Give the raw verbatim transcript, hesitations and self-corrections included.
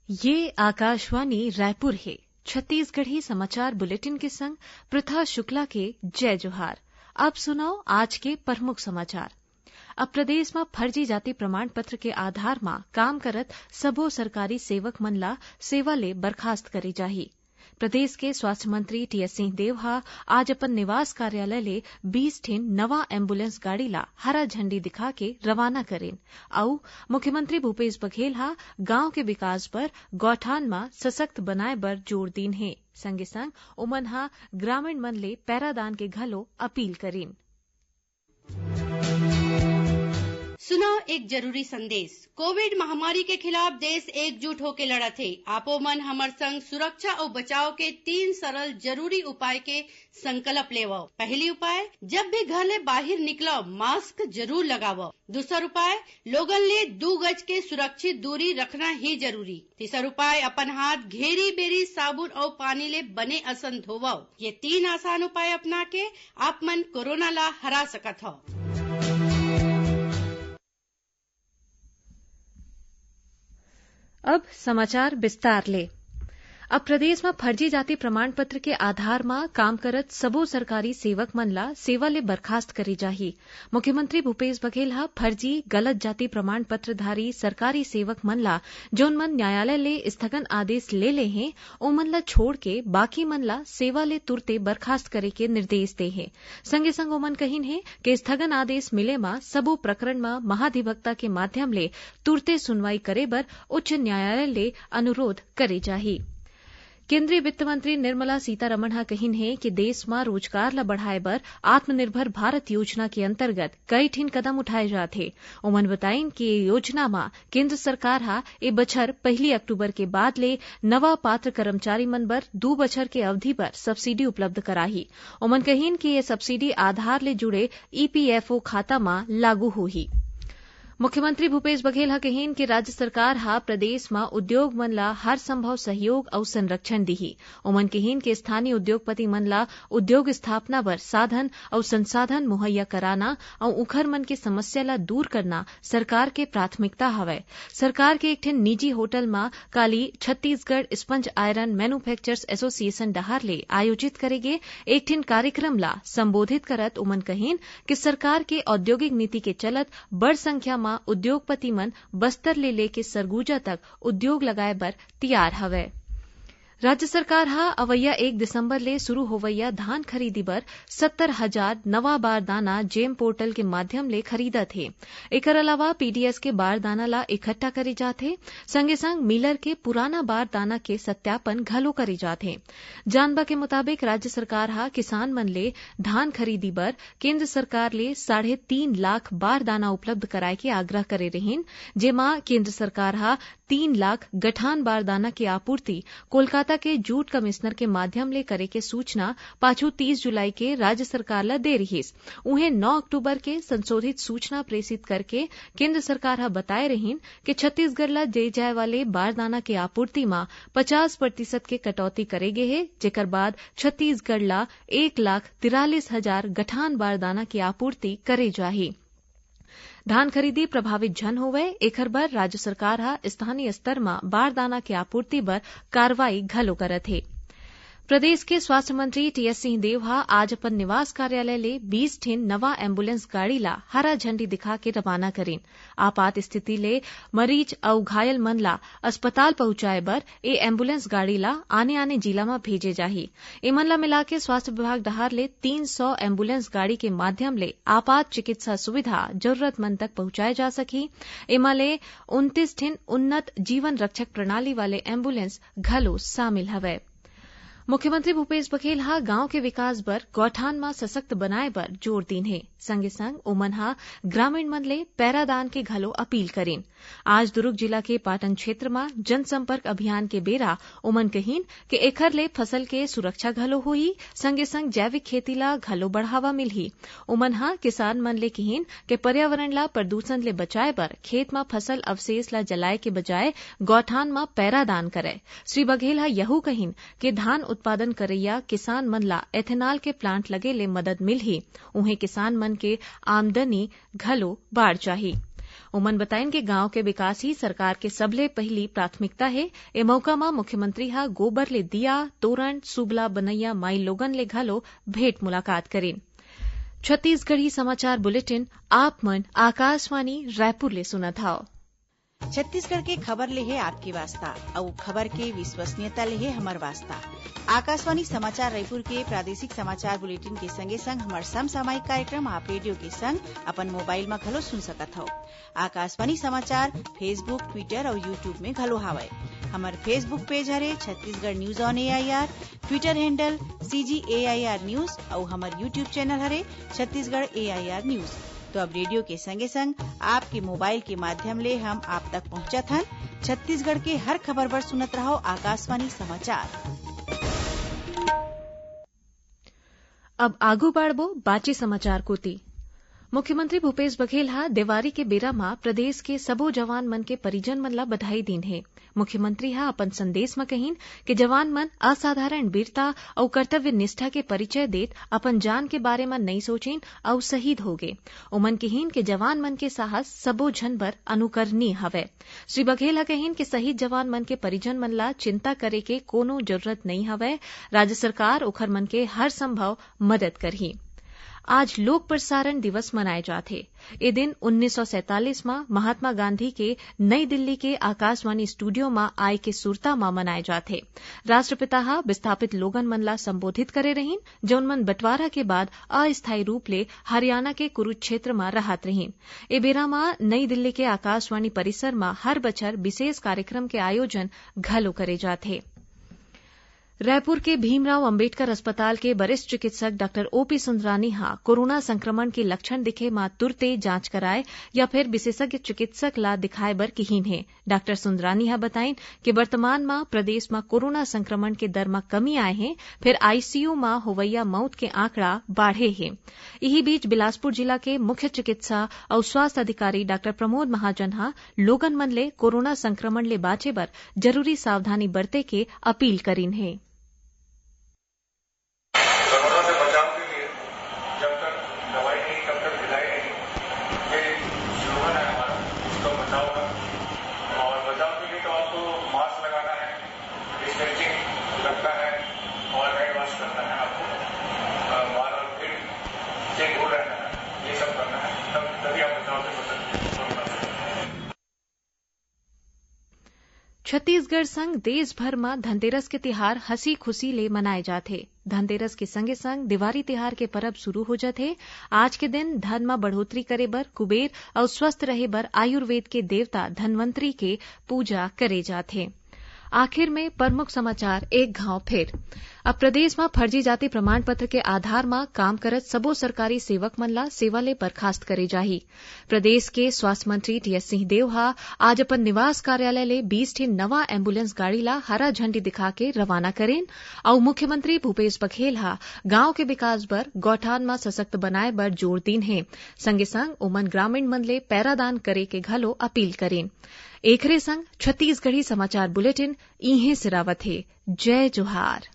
ये आकाशवाणी रायपुर हे। छत्तीसगढ़ी समाचार बुलेटिन के संग प्रथा शुक्ला के जय जोहार। अब सुनव आज के प्रमुख समाचार। अब प्रदेश म फर्जी जाति प्रमाण पत्र के आधार म काम करत सबो सरकारी सेवक मन ला सेवा ले बर्खास्त करे जाही। प्रदेश के स्वास्थ्य मंत्री टीएस सिंहदेव ह आज अपन निवास कार्यालय ले बीस ठिन नवा एम्बुलेंस गाड़ी ला हरा झंडी दिखा के रवाना करिन। अउ मुख्यमंत्री भूपेश बघेल ह गांव के विकास बर गौठान म सशक्त बनाए बर जोर दीन हे। संगे संग ओमन ह ग्रामीण मन ले पैरादान के घलो अपील करिन। सुनव एक जरूरी संदेश। कोविड महामारी के खिलाफ देश एकजुट होके लड़त हे। आपो मन हमर संग सुरक्षा अउ बचाव के तीन सरल जरूरी उपाय के संकल्प लेवव। पहली उपाय, जब भी घर ले बाहिर निकलव, मास्क जरूर लगावव। दूसर उपाय, लोगन ले दू गज के सुरक्षित दूरी रखना ही जरूरी। तीसर उपाय, अपन हाथ घेरी बेरी साबुन अउ पानी ले बने असन धोवव। ये तीन आसान उपाय अपना के आप मन कोरोना ला हरा सकत हव। अब समाचार विस्तार ले। अब प्रदेश म फर्जी जाति प्रमाण पत्र के आधार म काम करत सबो सरकारी सेवक मन ला सेवा ले बर्खास्त करे जाही। मुख्यमंत्री भूपेश बघेल ह फर्जी, गलत जाति प्रमाण पत्रधारी सरकारी सेवक मन ला, जौन मन न्यायालय ले स्थगन आदेश ले ले हें, ओमन ला छोड़ के बाकी मन ला सेवा ले तुरते बर्खास्त करे के निर्देश दे हे। संगे संग ओमन कहिन हे कि स्थगन आदेश मिले म सबो प्रकरण म महाधिवक्ता के माध्यम ले तुरते सुनवाई करे बर उच्च न्यायालय ले अनुरोध करे जाही। केंद्रीय वित्त मंत्री निर्मला सीतारमण ह कहिन हे कि देश म रोजगार ल बढ़ाए बर आत्मनिर्भर भारत योजना के अंतर्गत कई ठिन कदम उठाए जात हे। ओमन बताइन कि ये योजना म केंद्र सरकार ह ए बछर पहली अक्टूबर के बाद ले नवा पात्र कर्मचारी मन बर दू बछर के अवधि बर सब्सिडी उपलब्ध कराही। ओमन कहिन कि ये सब्सिडी आधार ले जुड़े ईपीएफओ खाता म लागू होही। मुख्यमंत्री भूपेश बघेल ह कहिन कि राज्य सरकार ह प्रदेश म उद्योग मन ला हर संभव सहयोग अउ संरक्षण दिही। ओमन कहिन कि स्थानीय उद्योगपति मन ला उद्योग स्थापना बर साधन अउ संसाधन मुहैया कराना अउ उखर मन के समस्या ला दूर करना सरकार के प्राथमिकता हवय। सरकार के एक ठन निजी होटल म काली Chhattisgarh sponge iron manufacturers association डहार ले आयोजित करे गे एक ठिन कार्यक्रम ला संबोधित करत उमन कहिन कि सरकार के औद्योगिक नीति के चलत बड़ संख्या म उद्योगपति मन बस्तर ले लेके सरगुजा तक उद्योग लगाए बर तियार हवय। राज्य सरकार ह अवइया एक दिसंबर ले शुरू होवइया धान खरीदी बर सत्तर हजार नवा बारदाना जेम पोर्टल के माध्यम ले खरीदत हे। एकर अलावा पीडीएस के बारदाना ला इकट्ठा करे जात हे, संगे संग मिलर के पुराना बारदाना के सत्यापन घलो करे जात हे। जानबा के मुताबिक राज्य सरकार ह किसान मन ले धान खरीदी बर केंद्र सरकार ले साढ़े तीन लाख बारदाना उपलब्ध कराए के आग्रह करे रहिन, जेमा केंद्र सरकार ह तीन लाख गठान बारदाना के आपूर्ति कोलकाता के जूट कमिश्नर के माध्यम ले करे के सूचना पाछू तीस जुलाई के राज्य सरकार ल दे रिहिस। उहें, नौ अक्टूबर के संशोधित सूचना प्रेषित करके केंद्र सरकार ह बताए रहिन कि छत्तीसगढ़ ल दे जाए वाले बारदाना के आपूर्ति म पचास प्रतिशत के कटौती करे गे हे, जेकर बाद छत्तीसगढ़ ल एक लाख तिरालीस हजार गठान बारदाना के आपूर्ति करे जाही। धान खरीदी प्रभावित झन होवय, एखर बर राज्य सरकार ह स्थानीय स्तर म बारदाना के आपूर्ति बर कार्रवाई घलो करत हे। प्रदेश के स्वास्थ्य मंत्री टीएस सिंहदेव ह आज अपन निवास कार्यालय ले बीस ठिन नवा एम्बुलेंस गाड़ी ला हरा झंडी दिखा के रवाना करिन। आपात स्थिति ले मरीज अउ घायल मन ला अस्पताल पहुंचाए बर ए एम्बुलेंस गाड़ी ला आने-आने जिला म भेजे जाही। एमन ला मिलाके स्वास्थ्य विभाग डहार ले तीन सौ एम्बुलेंस गाड़ी के माध्यम ले आपात चिकित्सा सुविधा जरूरतमंद तक पहुंचाए जा सकही। एमा ले उनतीस ठिन उन्नत जीवन रक्षक प्रणाली वाले एम्बुलेंस घलो शामिल हवय। मुख्यमंत्री भूपेश बघेल ह गांव के विकास बर गौठान म सशक्त बनाए बर जोर दीन हे। संगे संग ओमन ह ग्रामीण मन ले पैरादान के घलो अपील करिन। आज दुरूग जिला के पाटन क्षेत्र म जनसंपर्क अभियान के बेरा ओमन कहिन कि एखर ले फसल के सुरक्षा घलो होही, संगे संग जैविक खेती ला घलो बढ़ावा मिलही। ओमन ह किसान मन ले किहिन के पर्यावरण ला प्रदूषण ले बचाए बर खेत म फसल अवशेष ला जलाए के बजाय गौठान म पैरादान करय। श्री बघेल ह यहू कहिन के धान उत्पादन करइया किसान मन ला एथेनॉल के प्लांट लगे ले मदद मिलही, उहें किसान मन के आमदनी घलो बाढ़ जाही। ओमन बताइन के गांव के विकास ही सरकार के सबले पहिली प्राथमिकता हे। ए मौका म मुख्यमंत्री ह गोबर ले दिया, तोरण, सुबला बनइया माई लोगन ले घलो भेंट मुलाकात करिन। छत्तीसगढ़ी समाचार बुलेटिन आप मन आकाशवाणी रायपुर ले सुनत हव। छत्तीसगढ़ के खबर ले हे आपके वास्ता, अउ खबर के विश्वसनीयता ले हे हमर वास्ता। आकाशवाणी समाचार रायपुर के प्रादेशिक समाचार बुलेटिन के संगे संग हमर समसामयिक कार्यक्रम आप रेडियो के संग अपन मोबाइल म घलो सुन सकत हव। आकाशवाणी समाचार Facebook, Twitter अउ YouTube में घलो हावय। हमर Facebook पेज हरे Chhattisgarh news on AIR, Twitter handle CG AIR news अउ हमर YouTube चैनल हरे छत्तीसगढ़ एआईआर न्यूज। तो अब रेडियो के संगे संग आपके मोबाइल के माध्यम ले हम आप तक पहुंचत हन। छत्तीसगढ़ के हर खबर बर सुनत रहव आकाशवाणी समाचार। अब आगू बाढ़बो बाचे समाचार कोति। मुख्यमंत्री भूपेश बघेल ह देवारी के बेरा म प्रदेश के सबो जवान मन के परिजन मन ला बधाई दीन हे। मुख्यमंत्री ह अपन संदेश म कहिन कि जवान मन असाधारण वीरता अउ कर्तव्य निष्ठा के परिचय देत अपन जान के बारे म नइ सोचिन अउ शहीद हो गे। ओमन किहिन कि जवान मन के साहस सबो झन बर अनुकरणीय हवय। श्री बघेल ह कहिन कि शहीद जवान मन के परिजन मन ला चिंता करे के कोनो जरूरत नइ हवय। राज्य सरकार ओखर मन के हर संभव मदद करही। आज लोक प्रसारण दिवस मनाए जाथे। ए दिन उन्नीस सौ सैंतालीस म महात्मा गांधी के नई दिल्ली के आकाशवाणी स्टूडियो म आए के सुरता म मनाए जाथे। राष्ट्रपिता ह विस्थापित लोगन मन ला संबोधित करे रहिन, जौन मन बंटवारा के बाद अस्थायी रूप ले हरियाणा के कुरुक्षेत्र म रहत रहिन। ए बेरा म नई दिल्ली के आकाशवाणी परिसर म हर बछर विशेष कार्यक्रम के आयोजन घलो करे जाथे। रायपुर के भीमराव अंबेडकर अस्पताल के वरिष्ठ चिकित्सक डॉक्टर ओपी सुंदरानी ह कोरोना संक्रमण के लक्षण दिखे म तुरते जांच कराए या फिर विशेषज्ञ चिकित्सक ला दिखाए बर किहीन हे। डॉक्टर सुंदरानी ह बताइन कि वर्तमान म प्रदेश म कोरोना संक्रमण के दर म कमी आए हे, फिर आईसीयू म होवइया मउत के आंकड़ा बाढ़े हे। इही बीच बिलासपुर जिला के मुख्य चिकित्सा अउ स्वास्थ्य अधिकारी डॉक्टर प्रमोद महाजन ह लोगन मन ले कोरोना संक्रमण ले बांचे बर जरूरी सावधानी बरते के अपील करिन हे। कोरोना से बचाव के लिए जब तक दवाई नहीं, तब तक ढिलाई नहीं, ये स्लोगन है हमारा, इसको बचाव का। और बचाव के लिए तो आपको मास्क लगाना है, डिस्टेंसिंग रखना है और हैंड वॉश करना है आपको। अ, बार-बार भीड़ से दूर रहना है, ये सब करना है, तब, तभी आप बचाव से बच सकते हैं कोरोना से। छत्तीसगढ़ संग देश भर म धनतेरस के तिहार हंसी खुशी ले मनाए जाथे। धनतेरस के संगे संग देवारी तिहार के परब शुरू हो जाथे। आज के दिन धन म बढ़ोतरी करे बर कुबेर अउ स्वस्थ रहे बर आयुर्वेद के देवता धन्वंतरी के पूजा करे जाथे। आखिर में प्रमुख समाचार एक घाव फिर। अब प्रदेश म फर्जी जाति प्रमाण पत्र के आधार म काम करत सबो सरकारी सेवक मन ला सेवा ले बर्खास्त करे जाही। प्रदेश के स्वास्थ्य मंत्री टीएस सिंहदेव ह आज अपन निवास कार्यालय ले बीस ठिन नवा एम्बुलेंस गाड़ी ला हरा झंडी दिखा के रवाना करेन। अउ मुख्यमंत्री भूपेश बघेल ह गांव के विकास बर गौठान म सशक्त बनाए बर जोर दीन हे। संगे संग ओमन ग्रामीण मन ले पैरादान करे के घलो अपील करेन। एखरे संग छत्तीसगढ़ी समाचार बुलेटिन इहें सिरावत हे। जय जोहार।